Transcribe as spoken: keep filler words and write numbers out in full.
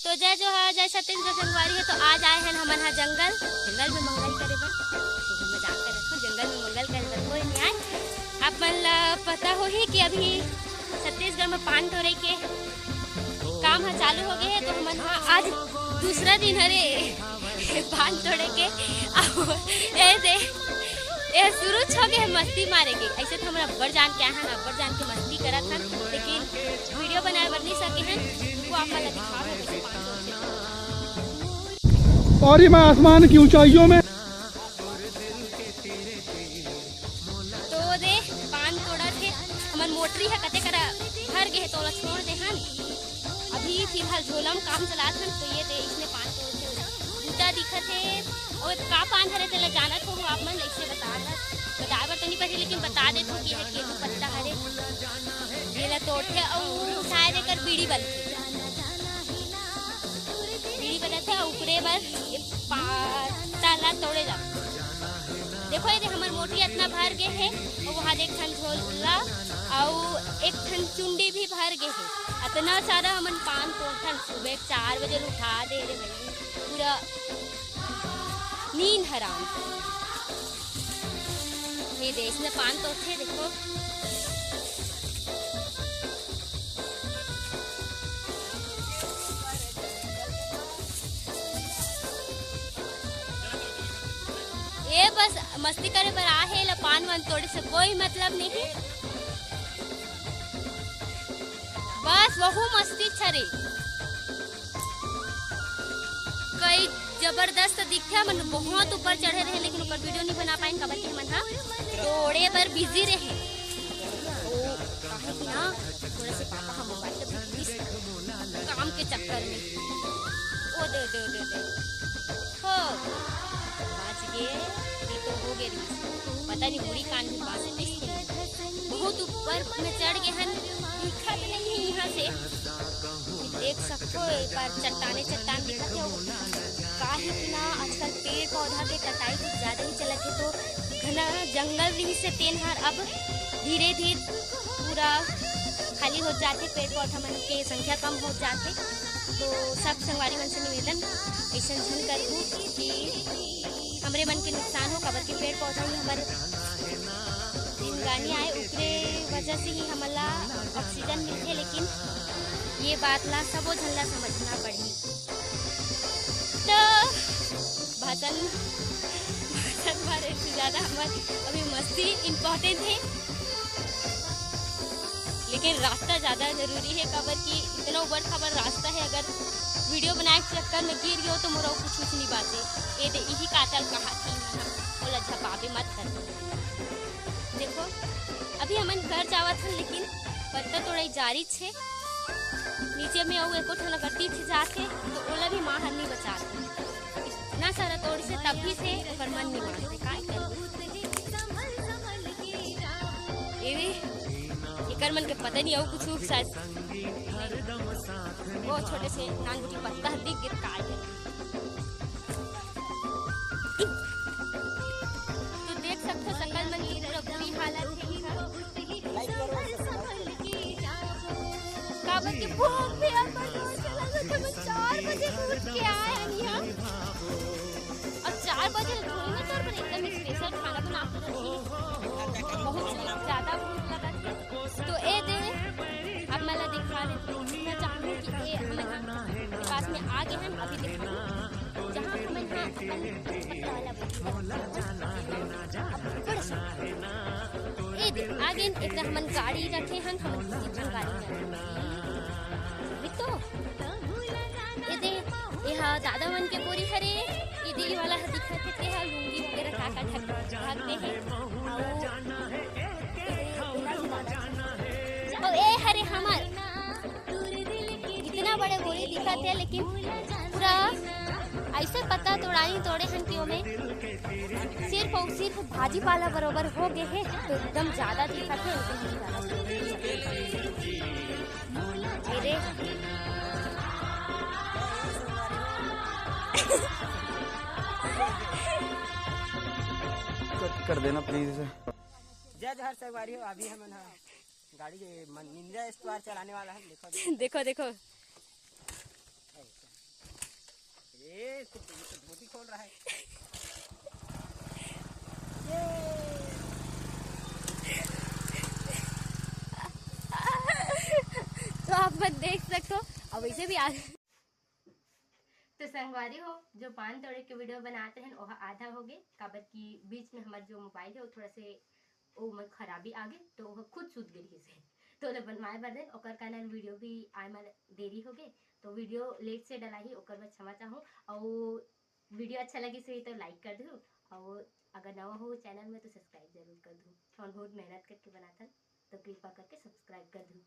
तो जय जोहार, जय छत्तीसगढ़ संगवारी हो। तो आज आए हन हमन हा जंगल, जंगल में मंगल करे बर। तो हम मजाक करत हन, जंगल में मंगल करे बर कोई नहीं आए। आप मन ला पता होही कि अभी छत्तीसगढ़ में पान टोरे के काम ह चालू हो गए हे, तो हमन हा आज दूसरा दिन हरे पान तोड़े के। अउ ए दे, ए शुरू हो गए हे मस्ती मारे के। ऐसे तो हमन अब्बड़ जान के आए हन, अब्बड़ जान के मस्ती करत हन, लेकिन वीडियो बनाए बर नहीं सके हन। वो आप मन ला दिखाओ कैसे पान तोड़थे। और ये मैं आसमान की ऊंचाइयों में तो दे पान तोड़त हे, हमर मोटरी ह कते करा भर गे हे, तोला छोड़ दे हन। अभी फिलहाल झोला म काम चलात हन, तो ये दे इसने पान तोड़थे। बूता दिखत हे, अउ का पान हरे तेला जानत हो आप मन, ऐसे बता बर, बताए बर तो नहीं पड़ही, लेकिन बता देथव कि ये केहू पत्ता हरे, जेला तोड़थे अउ शायद एकर बीड़ी बनथे। बीड़ी बनत हे, ओकरे बर ये पत्ता ला तोड़े जाथे। देखो, ये दे हमर मोटरी अतना भर गे हे, अउ वहाँ देख ठन झोला, अउ एक ठन चुंडी भी भर गे हे। अतना सारा हमन पान तोड़थन, सुबह चार बजे उठा दे रे भाई, पूरा नींद हराम। ये दे, इसने पान तोड़थे, देखो। ये बस मस्ती करे बर आ हे, ला पान वान तोड़े से कोई मतलब नहीं। बस वहू मस्ती छरे। कई जबरदस्त दिखथे, मन बहुत ऊपर चढ़े रहे, लेकिन ओकर वीडियो नहीं बना पाइन, काबर कि हमन हा तोड़े बर बिजी रहे। ओ, काहे कि ना, थोड़ा से पापा हा मोबाइल ला बिजी काम के चक्कर में। ओ दे, दे, दे, दे। हो, बाँच गे, ये तो हो गे रहिस। पता नहीं मुड़ी कान भी बाँच गे रहिस। बहुत ऊपर में चढ़ गे हन, दिखत नहीं है यहाँ से। देख सकथो, एक बार चट्टाने चट्टान दिखत हे। काहे कि ना आजकल पेड़ पौधा के कटाई कुछ ज्यादा ही चलत हे, तो घना जंगल रहिस हे, तेन हर अब धीरे धीरे पूरा खाली हो जाथे, पेड़ पौधा मन के संख्या कम हो जाथे। तो सब संगवारी मन से निवेदन, ऐसन झन करहू कि हमरे मन के नुकसान हो, काबर के पेड़ पौधा ही हमर जिंदगानी आए, ओकरे वजह से ही हमन ला ऑक्सीजन मिलथे। लेकिन ये बात ला सबो झन ला समझना पड़ही। तो भाषण, भाषण मारे से ज्यादा हमर अभी मस्ती इम्पोर्टेंट हे, लेकिन रास्ता ज्यादा जरूरी हे, काबर कि इतना उबड़ खाबड़ रास्ता हे, अगर वीडियो बनाए के चक्कर में गिर गयो तो मोर अउ कुछ कुछ नहीं बाचे। ये दे, यही काटल कहा थी, ओला झपाबे मत कर। देखो, अभी हमन घर जावत हन, लेकिन पत्ता तोड़ाई जारी छे। नीचे में अउ एको ठन अगर दिख जाथे, तो ओला भी माँ हर नहीं बचाथे। इतना सारा तोड़िस हे, तब भी से ओकर मन नहीं मानथे, काय करबे? एवे, एकर मन के पता नहीं, अउ कुछ शायद। वो छोटे से नानगुटी पत्ता दिख गे, काय करबे? तो देख सकथो, सकल मन के पूरा बुरी हालत हे इहाँ। काबर के भूख भी अब बर्दाश्त चला जाथे, मैं चार बजे उठ के आए हन इहाँ। अब चार बजे थोड़ी ना तोर बर एकदम स्पेशल खाना बना के रखी। बहुत ज्यादा भूख लगा थे। तो ए दे, अब मैं ला दिखा देती हूँ। मैं चाहूँ कि ए, हमन पास में आ गए हैं, अभी दिखाऊँ। जहाँ हमन हा अपन पतला वाला बोल, अब्बड़ सुंदर। ए दे, आगे एक हमन गाड़ी रखे हन, हमन किसी ठन गाड़ी में। अभी तो ए दे, ए हा दादा मन के बोरी हरे, ए दे, ए वाला ह दिखत हे, ते हा लुंगी वगैरह का का ढक, ढक दे हे। अउ ए दे, ए हा दादा जी। अउ ए हरे हमर इतना बड़े बोरी दिखत हे, लेकिन पूरा ऐसे पत्ता तोड़ाई तोड़े हन कि ओमे सिर्फ अउ सिर्फ भाजी पाला बरोबर हो गए हे, तो एकदम ज्यादा दिखत हे, एकदम ज्यादा। अरे कट कर देना प्लीज। जय जोहार संगवारी हो, अभी हमन ह गाड़ी के मन-, निंजा स्टोर चलाने वाला है। देखो, देखो, देखो। धोती खोल रहा है। तो आप मन देख सकते हो, अब इसे भी आ तो संगवारी हो, जो पान तोड़े के वीडियो बनात रहन, ओहा आधा हो गे, काबर कि बीच में हमर जो मोबाइल है, वो थोड़ा से ओमा खराबी आ गे, तो ओह खुद सूत गे रहिस हे, तो ओला बनवाए बर देन, ओकर कारण वीडियो भी आए म देरी हो गे। तो वीडियो लेट से डलाही, ओकर बर क्षमा चाहूँ। अउ वीडियो अच्छा लगिस होही तो लाइक कर दू, अउ अगर नवा हो चैनल में तो सब्सक्राइब जरूर कर दू। हमन बहुत मेहनत करके बनाथन, तो कृपा करके सब्सक्राइब कर दू।